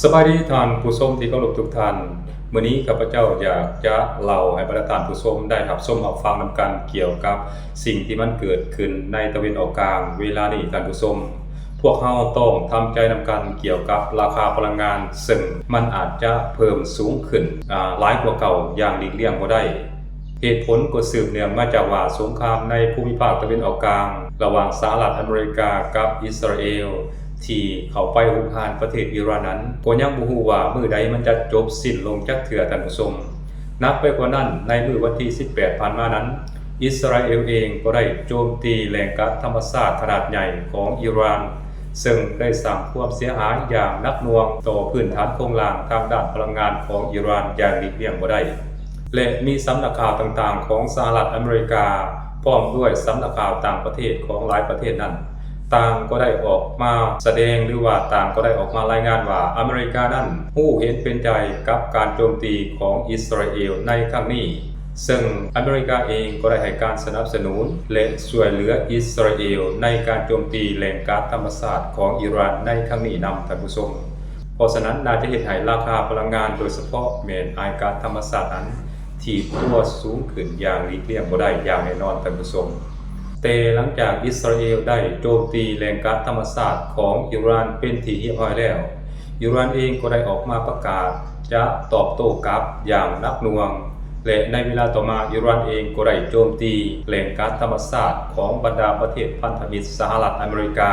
ສະບາຍດີທ່ານຜູ້ຊົມທີ່ເຄົາລົບທຸກທ່ານ. ມື້ນີ້ຂ້າພະເຈົ້າຢາກຈະເລົ່າໃຫ້ບັນດາທ່ານຜູ້ຊົມໄດ້ຮັບຊົມຮັບຟັງນຳກັນ ກ່ຽວກັບສິ່ງທີ່ມັນເກີດຂຶ້ນໃນຕາເວັນອອກກາງເວລານີ້ທ່ານຜູ້ຊົມ. ພວກເຮົາຕ້ອງທຳໃຈນຳກັນກ່ຽວກັບລາຄາພະລັງງານ ເຊິ່ງມັນອາດຈະເພີ່ມສູງຂຶ້ນ, ອາ, ຫຼາຍກວ່າເກົ່າຢ່າງຫຼີກລ່ຽງບໍ່ໄດ້. ເຫດຜົນກໍສືບເນື່ອງມາຈາກວ່າ ສົງຄາມໃນພູມິພາກຕາເວັນອອກກາງ ລະຫວ່າງສະຫະລັດອາເມລິກາກັບອິດສະຣາເອວ ທີ່ເຂົ້າໄປຮຸກຮານປະເທດອີຣານນັ້ນ ກໍຍັງບໍ່ຮູ້ວ່າມື້ໃດມັນຈະຈົບສິ້ນລົງຈັກເທື່ອທ່ານຜູ້ຊົມ. ໜັກໄປກວ່ານັ້ນ, ໃນມື້ວັນທີສິບແປດຜ່ານມານັ້ນ, ອິດສະຣາເອວເອງກໍໄດ້ໂຈມຕີແຫຼ່ງກາດທຳມະຊາດຂະໜາດໃຫຍ່ຂອງອີຣານ, ເຊິ່ງໄດ້ສ້າງຄວາມເສຍຫາຍຢ່າງໜັກໜ່ວງຕໍ່ພື້ນຖານໂຄງລ່າງທາງດ້ານພະລັງງານຂອງອີຣານຢ່າງຫຼີກລ່ຽງບໍ່ໄດ້. ແລະ ມີສຳນັກຂ່າວຕ່າງໆຂອງສະຫະລັດອາເມລິກາ ພ້ອມດ້ວຍສຳນັກຂ່າວຕ່າງປະເທດຂອງຫຼາຍປະເທດນັ້ນ ຕ່າງກໍໄດ້ອອກມາສະແດງ ຫຼືວ່າຕ່າງກໍໄດ້ອອກມາລາຍງານວ່າ ອາເມລິການັ້ນຮູ້ເຫັນເປັນໃຈກັບການໂຈມຕີຂອງອິດສະຣາເອວໃນຄັ້ງນີ້, ເຊິ່ງອາເມລິກາເອງກໍໄດ້ໃຫ້ການສະໜັບສະໜູນ ແລະ ຊ່ວຍເຫຼືອອິດສະຣາເອວໃນການໂຈມຕີແຫຼ່ງກາດທຳມະຊາດຂອງອີຣານໃນຄັ້ງນີ້ນຳທ່ານຜູ້ຊົມ. ເພາະສະນັ້ນ ໜ້າຈະເຮັດໃຫ້ລາຄາພະລັງງານ, ໂດຍສະເພາະແມ່ນອາຍກາດທຳມະຊາດນັ້ນ ຖີບຕົວສູງຂຶ້ນຢ່າງຫຼີກລ່ຽງບໍ່ໄດ້ຢ່າງແນ່ນອນທ່ານຜູ້ຊົມ. ແຕ່ຫຼັງຈາກອິດສະຣາເອວໄດ້ໂຈມຕີແຫຼ່ງກາດທຳມະຊາດຂອງອີຣານເປັນທີ່ຮຽບຮ້ອຍແລ້ວ, ອີຣານເອງກໍໄດ້ອອກມາປະກາດຈະຕອບໂຕ້ກັບຢ່າງໜັກໜ່ວງ ແລະ ໃນເວລາຕໍ່ມາ ອີຣານເອງກໍໄດ້ໂຈມຕີແຫຼ່ງກາດທຳມະຊາດຂອງບັນດາປະເທດພັນທະມິດສະຫະລັດອາເມລິກາ,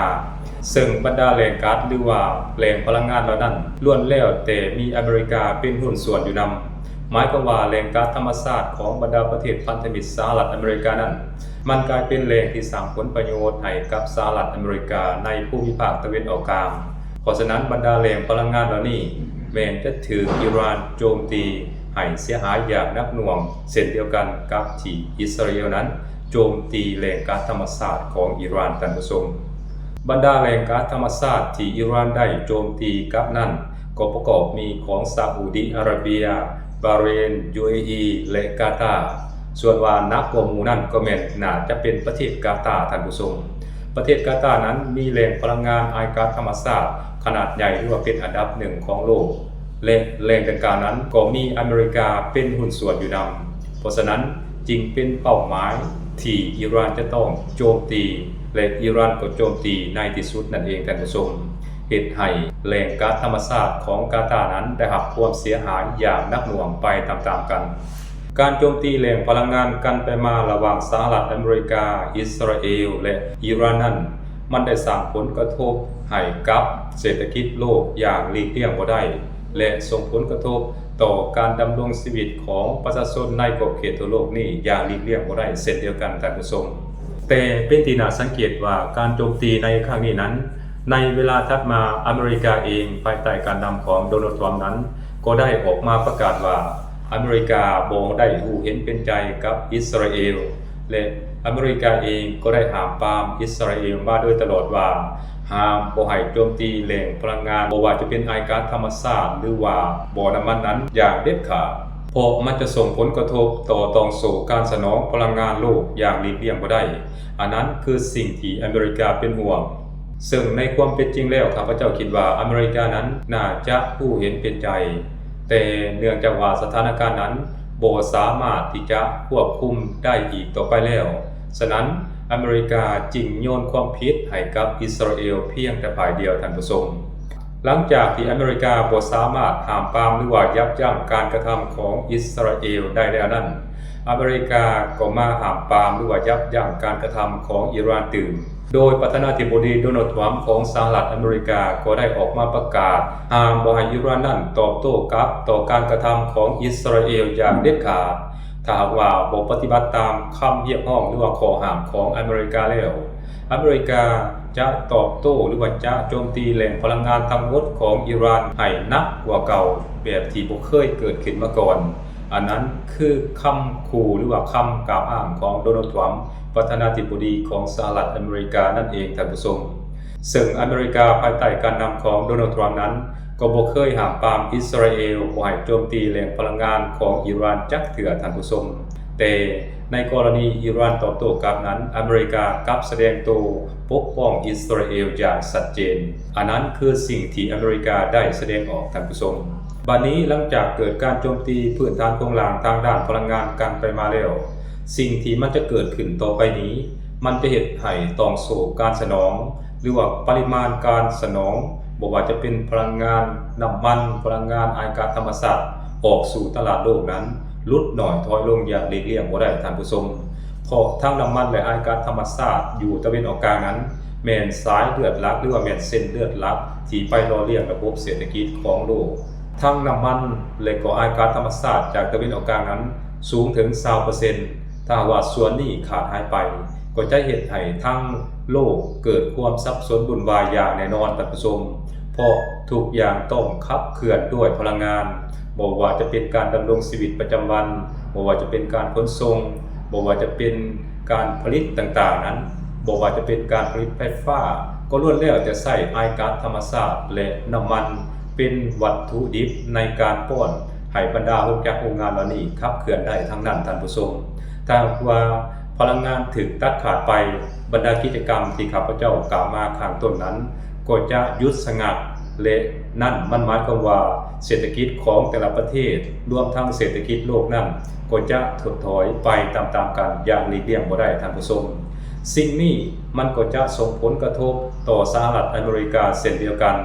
ເຊິ່ງບັນດາແຫຼ່ງກາດ ຫຼືວ່າແຫຼ່ງພະລັງງານເຫຼົ່ານັ້ນ ລ້ວນແລ້ວແຕ່ມີອາເມລິກາເປັນຫຸ້ນສ່ວນຢູ່ນຳ. ໝາຍຄວາມວ່າແຫຼ່ງກາດທຳມະຊາດຂອງບັນດາປະເທດພັນທະມິດສະຫະລັດອາເມລິການັ້ນ ມັນກາຍເປັນແຫຼ່ງທີ່ສ້າງຜົນປະໂຫຍດໃຫ້ກັບສະຫະລັດອາເມລິກາໃນພູມິພາກຕາເວັນອອກກາງ. ເພາະສະນັ້ນ ບັນດາແຫຼ່ງພະລັງງານເຫຼົ່ານີ້ ແມ່ນຈະຖືກອີຣານໂຈມຕີໃຫ້ເສຍຫາຍຢ່າງໜັກໜ່ວງ ເຊັ່ນດຽວກັນກັບທີ່ອິດສະຣາເອວນັ້ນໂຈມຕີແຫຼ່ງກາດທຳມະຊາດຂອງອີຣານທ່ານຜູ້ຊົມ. ບັນດາແຫຼ່ງກາດທຳມະຊາດທີ່ອີຣານໄດ້ໂຈມຕີກັບນັ້ນ ກໍປະກອບມີຂອງຊາອຸດີອາຣາເບຍ, ບາເຣນ, ຢູເອອີ ແລະ ກາຕາ. ສ່ວນວ່າໜັກກວ່າໝູ່ນັ້ນກໍແມ່ນໜ້າຈະເປັນປະເທດກາຕາທ່ານຜູ້ຊົມ. ປະເທດກາຕານັ້ນມີແຫຼ່ງພະລັງງານອາຍກາດທຳມະຊາດຂະໜາດໃຫຍ່ ຫຼືວ່າເປັນອັນດັບໜຶ່ງຂອງໂລກ ແລະ ແຫຼ່ງດັ່ງກ່າວນັ້ນກໍມີອາເມລິກາເປັນຫຸ້ນສ່ວນຢູ່ນຳ. ເພາະສະນັ້ນຈຶ່ງເປັນເປົ້າໝາຍທີ່ອີຣານຈະຕ້ອງໂຈມຕີ ແລະ ອີຣານກໍໂຈມຕີໃນທີ່ສຸດນັ້ນເອງທ່ານຜູ້ຊົມ, ເຮັດໃຫ້ແຫຼ່ງກາດທຳມະຊາດຂອງກາຕານັ້ນໄດ້ຮັບຄວາມເສຍຫາຍຢ່າງໜັກໜ່ວງໄປຕາມໆກັນ. ການໂຈມຕີແຫຼ່ງພະລັງງານກັນໄປມາລະຫວ່າງສະຫະລັດອາເມລິກາ, ອິດສະຣາເອວ ແລະ ອີຣານນັ້ນ ມັນໄດ້ສ້າງຜົນກະທົບໃຫ້ກັບເສດຖະກິດໂລກຢ່າງຫຼີກລ່ຽງບໍ່ໄດ້ ແລະ ສົ່ງຜົນກະທົບຕໍ່ການດຳລົງຊີວິດຂອງປະຊາຊົນໃນຂອບເຂດທົ່ວໂລກນີ້ຢ່າງຫຼີກລ່ຽງບໍ່ໄດ້ເຊັ່ນດຽວກັນທ່ານຜູ້ຊົມ. ແຕ່ເປັນທີ່ໜ້າສັງເກດວ່າການໂຈມຕີໃນຄັ້ງນີ້ນັ້ນ ໃນເວລາຖັດມາ ອາເມລິກາເອງ ພາຍໃຕ້ການນຳຂອງໂດນັລ ທຣຳນັ້ນ ກໍໄດ້ອອກມາປະກາດວ່າ ອາເມລິກາບໍ່ໄດ້ຮູ້ເຫັນເປັນໃຈກັບອິດສະຣາເອວ ແລະ ອາເມລິກາເອງກໍໄດ້ຫ້າມປາມອິດສະຣາເອວມາໂດຍຕະຫຼອດວ່າ ຫ້າມບໍ່ໃຫ້ໂຈມຕີແຫຼ່ງພະລັງງານ ບໍ່ວ່າຈະເປັນອາຍກາດທຳມະຊາດ ຫຼືວ່າບໍ່ນ້ຳມັນນັ້ນຢ່າງເດັດຂາດ, ເພາະມັນຈະສົ່ງຜົນກະທົບຕໍ່ຕ່ອງໂສ້ການສະໜອງພະລັງງານໂລກຢ່າງຫຼີກລ່ຽງບໍ່ໄດ້. ອັນນັ້ນຄືສິ່ງທີ່ອາເມລິກາເປັນຫ່ວງ. ເຊິ່ງໃນຄວາມເປັນຈິງແລ້ວ ຂ້າພະເຈົ້າຄິດວ່າອາເມລິການັ້ນໜ້າຈະຮູ້ເຫັນເປັນໃຈ, ແຕ່ເນື່ອງຈາກວ່າສະຖານະການນັ້ນບໍ່ສາມາດທີ່ຈະຄວບຄຸມໄດ້ອີກຕໍ່ໄປແລ້ວ, ສະນັ້ນ ອາເມລິກາຈຶ່ງໂຍນຄວາມຜິດໃຫ້ກັບອິດສະຣາເອວພຽງແຕ່ຝ່າຍດຽວ, ທ່ານຜູ້ຊົມ. ຫຼັງຈາກທີ່ອາເມລິກາບໍ່ສາມາດຫ້າມປາມ ຫຼືວ່າຢັບຢັ້ງການກະທຳຂອງອິດສະຣາເອວໄດ້ແລ້ວນັ້ນ, ອາເມລິກາກໍມາຫ້າມປາມ ຫຼືວ່າຍັບຢັ້ງການກະທຳຂອງອີຣານຕື່ມ, ໂດຍປະທານາທິບໍດີ ໂດນັລ ທຣຳ ຂອງສະຫະລັດອາເມລິກາກໍໄດ້ອອກມາປະກາດຫ້າມບໍ່ໃຫ້ອີຣານນັ້ນຕອບໂຕ້ກັບຕໍ່ການກະທຳຂອງອິດສະຣາເອວຢ່າງເດັດຂາດ, ຖ້າຫາກວ່າບໍ່ປະຕິບັດຕາມຄຳຮຽກຮ້ອງ ຫຼືວ່າຂໍ້ຫ້າມຂອງອາເມລິກາແລ້ວ. ອາເມລິກາຈະຕອບໂຕ້ ຫຼືວ່າຈະໂຈມຕີແຫຼ່ງພະລັງງານທັງໝົດຂອງອີຣານໃຫ້ໜັກກວ່າເກົ່າ ແບບທີ່ບໍ່ເຄີຍເກີດຂຶ້ນມາກ່ອນ. ອັນນັ້ນຄືຄຳຂູ່ ຫຼືວ່າຄຳກ່າວອ້າງຂອງໂດນັລ ທຣຳ ປະທານາທິບໍດີຂອງສະຫະລັດອາເມລິການັ້ນເອງ, ທ່ານຜູ້ຊົມ. ເຊິ່ງອາເມລິກາພາຍໃຕ້ການນຳຂອງໂດນັລ ທຣຳນັ້ນ ກໍບໍ່ເຄີຍຫ້າມປາມອິດສະຣາເອວບໍ່ໃຫ້ໂຈມຕີແຫຼ່ງພະລັງງານຂອງອີຣານຈັກເທື່ອ, ທ່ານຜູ້ຊົມ. ແຕ່ ໃນກໍລະນີອີຣານຕອບໂຕ້ກັບນັ້ນ, ອາເມລິກາກັບສະແດງໂຕປົກປ້ອງອິດສະຣາເອລຢ່າງຊັດເຈນ. ອັນນັ້ນຄືສິ່ງທີ່ອາເມລິກາໄດ້ສະແດງອອກ, ທ່ານຜູ້ຊົມ. ບັດນີ້, ຫຼັງຈາກເກີດການໂຈມຕີພື້ນຖານໂຄງລ່າງທາງດ້ານພະລັງງານກັນໄປມາແລ້ວ, ສິ່ງທີ່ມັນຈະເກີດຂຶ້ນຕໍ່ໄປນີ້, ມັນຈະເຮັດໃຫ້ຕ້ອງໂສ້ການສະໜອງ ຫຼືວ່າປະລິມານການສະໜອງ, ບໍ່ວ່າຈະເປັນພະລັງງານນ້ຳມັນ, ພະລັງງານອາຍກາດທຳມະຊາດ ອອກສູ່ຕະຫຼາດໂລກນັ້ນ ຫຼຸດໜ້ອຍຖອຍລົງຢ່າງຫຼີກລ່ຽງບໍ່ໄດ້, ທ່ານຜູ້ຊົມ. ເພາະທັງນ້ຳມັນ ແລະ ອາຍກາດທຳມະຊາດຢູ່ຕາເວັນອອກກາງນັ້ນ ແມ່ນສາຍເລືອດຫຼັກ ຫຼືວ່າແມ່ນເສັ້ນເລືອດຫຼັກທີ່ໄປຫຼໍ່ລ້ຽງລະບົບເສດຖະກິດຂອງໂລກ. ທັງນ້ຳມັນ ແລະ ກໍອາຍກາດທຳມະຊາດຈາກຕາເວັນອອກກາງນັ້ນ ສູງເຖິງຊາວເປີເຊັນ. ຖ້າຫາກວ່າສ່ວນນີ້ຂາດຫາຍໄປ, ກໍຈະເຮັດໃຫ້ທັງໂລກເກີດຄວາມສັບສົນວຸ່ນວາຍຢ່າງແນ່ນອນ, ທ່ານຜູ້ຊົມ, ເພາະທຸກຢ່າງຕ້ອງຂັບເຄື່ອນດ້ວຍພະລັງງານ, ບໍ່ວ່າຈະເປັນການດຳລົງຊີວິດປະຈຳວັນ, ບໍ່ວ່າຈະເປັນການຂົນສົ່ງ, ບໍ່ວ່າຈະເປັນການຜະລິດຕ່າງໆນັ້ນ, ບໍ່ວ່າຈະເປັນການຜະລິດໄຟຟ້າ, ກໍລ້ວນແລ້ວແຕ່ໃຊ້ອາຍກາດທຳມະຊາດ ແລະ ນ້ຳມັນ ເປັນວັດຖຸດິບໃນການປ້ອນໃຫ້ບັນດາໂຮງຈັກໂຮງງານເຫຼົ່ານີ້ຂັບເຄື່ອນໄດ້ທັງນັ້ນ, ທ່ານຜູ້ຊົມ. ຖ້າຫາກວ່າພະລັງງານຖືກຕັດຂາດໄປ, ບັນດາກິດຈະກຳທີ່ຂ້າພະເຈົ້າກ່າວມາຂ້າງຕົ້ນນັ້ນ ກໍຈະຢຸດສະງັກ, ແລະ ນັ້ນມັນໝາຍຄວາມວ່າເສດຖະກິດຂອງແຕ່ລະປະເທດ, ລວມທັງເສດຖະກິດໂລກນັ້ນ ກໍຈະຖົດຖອຍໄປຕາມໆກັນຢ່າງຫຼີກລ່ຽງບໍ່ໄດ້, ທ່ານຜູ້ຊົມ. ສິ່ງນີ້ມັນກໍຈະສົ່ງຜົນກະທົບຕໍ່ສະຫະລັດອາເມລິກາເຊັ່ນດຽວກັນ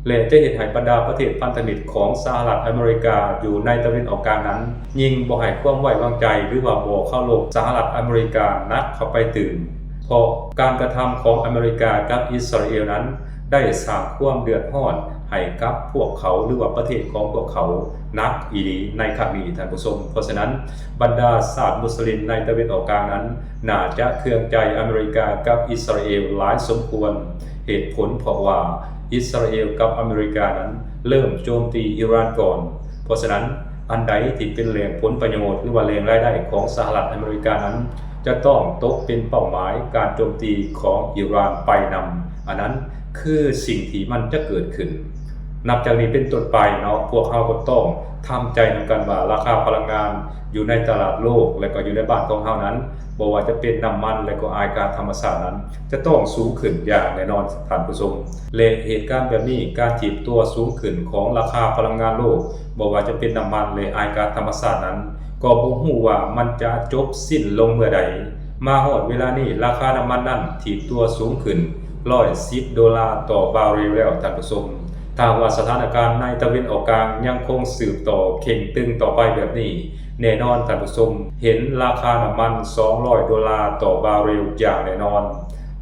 ແລະ ຈະເຮັດໃຫ້ບັນດາປະເທດພັນທະມິດຂອງສະຫະລັດອາເມລິກາຢູ່ໃນຕາເວັນອອກກາງນັ້ນ ຍິ່ງບໍ່ໃຫ້ຄວາມໄວ້ວາງໃຈ ຫຼືວ່າບໍ່ເຄົາລົບສະຫະລັດອາເມລິກາໜັກເຂົ້າໄປຕື່ມ, ເພາະການກະທຳຂອງອາເມລິກາກັບອິດສະຣາເອລນັ້ນ ໄດ້ສ້າງຄວາມເດືອດຮ້ອນໃຫ້ກັບພວກເຂົາ ຫຼືວ່າປະເທດຂອງພວກເຂົາໜັກອີ່ຫຼີໃນຄັ້ງນີ້, ທ່ານຜູ້ຊົມ. ເພາະສະນັ້ນ, ບັນດາຊາດມຸສລິມໃນຕາເວັນອອກກາງນັ້ນ ໜ້າຈະເຄືອງໃຈອາເມລິກາກັບອິດສະຣາເອລຫຼາຍສົມຄວນ. ເຫດຜົນເພາະວ່າອິດສະຣາເອລກັບອາເມລິການັ້ນເລີ່ມໂຈມຕີອີຣານກ່ອນ. ເພາະສະນັ້ນ, ອັນໃດທີ່ເປັນແຫຼ່ງຜົນປະໂຫຍດ ຫຼືວ່າແຫຼ່ງລາຍໄດ້ຂອງສະຫະລັດອາເມລິການັ້ນ ຈະຕ້ອງຕົກເປັນເປົ້າໝາຍການໂຈມຕີຂອງອີຣານໄປນຳ. ອັນນັ້ນຄືສິ່ງທີ່ມັນຈະເກີດຂຶ້ນ. ນັບຈາກນີ້ເປັນຕົ້ນໄປເນາະ, ພວກເຮົາກໍຕ້ອງທຳໃຈນຳກັນວ່າ ລາຄາພະລັງງານຢູ່ໃນຕະຫຼາດໂລກ ແລະ ກໍຢູ່ໃນບ້ານຂອງເຮົານັ້ນ, ບໍ່ວ່າຈະເປັນນ້ຳມັນ ແລະ ກໍອາຍກາດທຳມະຊາດນັ້ນ ຈະຕ້ອງສູງຂຶ້ນຢ່າງແນ່ນອນ, ທ່ານຜູ້ຊົມ. ແລະ ເຫດການແບບນີ້, ການຖີບຕົວສູງຂຶ້ນຂອງລາຄາພະລັງງານໂລກ, ບໍ່ວ່າຈະເປັນນ້ຳມັນ ແລະ ອາຍກາດທຳມະຊາດນັ້ນ, ກໍບໍ່ຮູ້ວ່າມັນຈະຈົບສິ້ນລົງເມື່ອໃດ. ມາຮອດເວລານີ້, ລາຄານ້ຳມັນນັ້ນຖີບຕົວສູງຂຶ້ນຮ້ອຍສິບໂດລາຕໍ່ບາເຣວແລ້ວ, ທ່ານຜູ້ຊົມ. ຖ້າຫາກວ່າສະຖານະການໃນຕາເວັນອອກກາງຍັງຄົງສືບຕໍ່ເຄັ່ງຕຶງຕໍ່ໄປແບບນີ້, ແນ່ນອນ, ທ່ານຜູ້ຊົມ, ເຫັນລາຄານ້ຳມັນສອງຮ້ອຍໂດລາຕໍ່ບາເຣວຢ່າງແນ່ນອນ.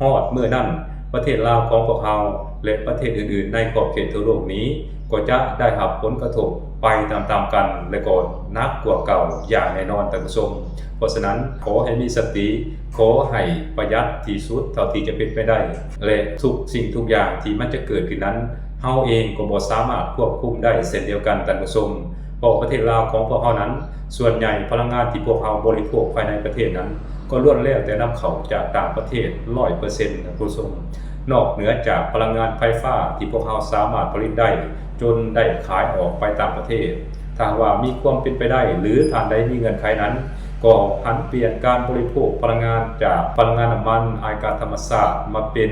ຮອດມື້ນັ້ນ, ປະເທດລາວຂອງພວກເຮົາ ແລະ ປະເທດອື່ນໆໃນຂອບເຂດທົ່ວໂລກນີ້ ກໍຈະໄດ້ຮັບຜົນກະທົບໄປຕາມໆກັນ ແລະ ກໍໜັກກວ່າເກົ່າຢ່າງແນ່ນອນ, ທ່ານຜູ້ຊົມ. ເພາະສະນັ້ນ, ຂໍໃຫ້ມີສະຕິ, ຂໍໃຫ້ປະຢັດທີ່ສຸດເທົ່າທີ່ຈະເປັນໄປໄດ້ ແລະ ທຸກສິ່ງທຸກຢ່າງທີ່ມັນຈະເກີດຂຶ້ນນັ້ນ, ເຮົາເອງກໍບໍ່ສາມາດຄວບຄຸມໄດ້ເຊັ່ນດຽວກັນ, ທ່ານຜູ້ຊົມ. ເພາະປະເທດລາວຂອງພວກເຮົານັ້ນ, ສ່ວນໃຫຍ່ພະລັງງານທີ່ພວກເຮົາບໍລິໂພກພາຍໃນປະເທດນັ້ນ ກໍລ້ວນແລ້ວແຕ່ນຳເຂົ້າຈາກຕ່າງປະເທດຮ້ອຍເປີເຊັນ, ທ່ານຜູ້ຊົມ. ນອກເໜືອຈາກພະລັງງານໄຟຟ້າທີ່ພວກເຮົາສາມາດຜະລິດໄດ້ ຈົນໄດ້ຂາຍອອກໄປຕ່າງປະເທດ, ຖ້າຫາກວ່າມີຄວາມເປັນໄປໄດ້ ຫຼື ທ່ານໃດມີເງື່ອນໄຂນັ້ນ, ກໍຫັນປ່ຽນການບໍລິໂພກພະລັງງານຈາກພະລັງງານນ້ຳມັນ, ອາຍກາດທຳມະຊາດ ມາເປັນ,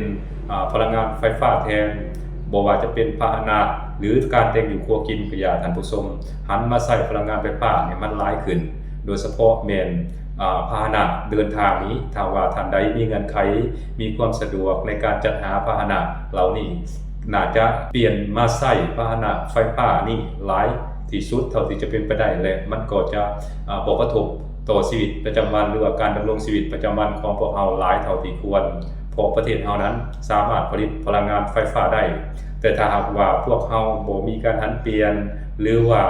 ອາ, ພະລັງງານໄຟຟ້າແທນ. ບໍ່ວ່າຈະເປັນພາຫະນະ ຫຼື ການແຕ່ງຢູ່ຄົວກິນກໍຢ່າ, ທ່ານຜູ້ຊົມ, ຫັນມາໃຊ້ພະລັງງານໄຟຟ້າໃຫ້ມັນຫຼາຍຂຶ້ນ, ໂດຍສະເພາະແມ່ນ, ອາ, ພາຫະນະເດີນທາງນີ້. ຖ້າວ່າທ່ານໃດມີເງື່ອນໄຂ, ມີຄວາມສະດວກໃນການຈັດຫາພາຫະນະເຫຼົ່ານີ້, ໜ້າຈະປ່ຽນມາໃຊ້ພາຫະນະໄຟຟ້ານີ້ຫຼາຍທີ່ສຸດເທົ່າທີ່ຈະເປັນໄປໄດ້ ແລະ ມັນກໍຈະ, ອາ, ບໍ່ກະທົບຕໍ່ຊີວິດປະຈຳວັນ ຫຼືວ່າການດຳລົງຊີວິດປະຈຳວັນຂອງພວກເຮົາຫຼາຍເທົ່າທີ່ຄວນ, ເພາະປະເທດເຮົານັ້ນສາມາດຜະລິດພະລັງງານໄຟຟ້າໄດ້. ແຕ່ຖ້າຫາກວ່າພວກເຮົາບໍ່ມີການຫັນປ່ຽນ ຫຼືວ່າ,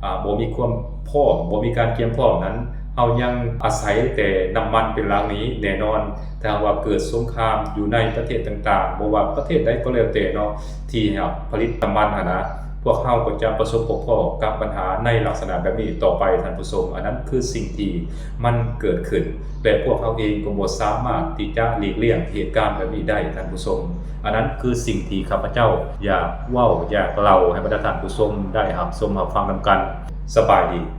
ອາ, ບໍ່ມີຄວາມພ້ອມ, ບໍ່ມີການກຽມພ້ອມນັ້ນ, ເຮົາຍັງອາໄສແຕ່ນ້ຳມັນເປັນຫຼັກນີ້, ແນ່ນອນ ຖ້າຫາກວ່າເກີດສົງຄາມຢູ່ໃນປະເທດຕ່າງໆ, ບໍ່ວ່າປະເທດໃດກໍແລ້ວແຕ່ເນາະ, ທີ່ຮັບຜະລິດນ້ຳມັນຫັ້ນນະ, ພວກເຮົາກໍຈະປະສົບພົບພໍ້ກັບບັນຫາໃນລັກສະນະແບບນີ້ຕໍ່ໄປ, ທ່ານຜູ້ຊົມ. ອັນນັ້ນຄືສິ່ງທີ່ມັນເກີດຂຶ້ນ ແລະ ພວກເຮົາເອງກໍບໍ່ສາມາດທີ່ຈະຫຼີກລ່ຽງເຫດການແບບນີ້ໄດ້, ທ່ານຜູ້ຊົມ. ອັນນັ້ນຄືສິ່ງທີ່ຂ້າພະເຈົ້າຢາກເວົ້າ, ຢາກເລົ່າໃຫ້ບັນດາທ່ານຜູ້ຊົມໄດ້ຮັບຊົມຮັບຟັງນຳກັນ. ສະບາຍດີ.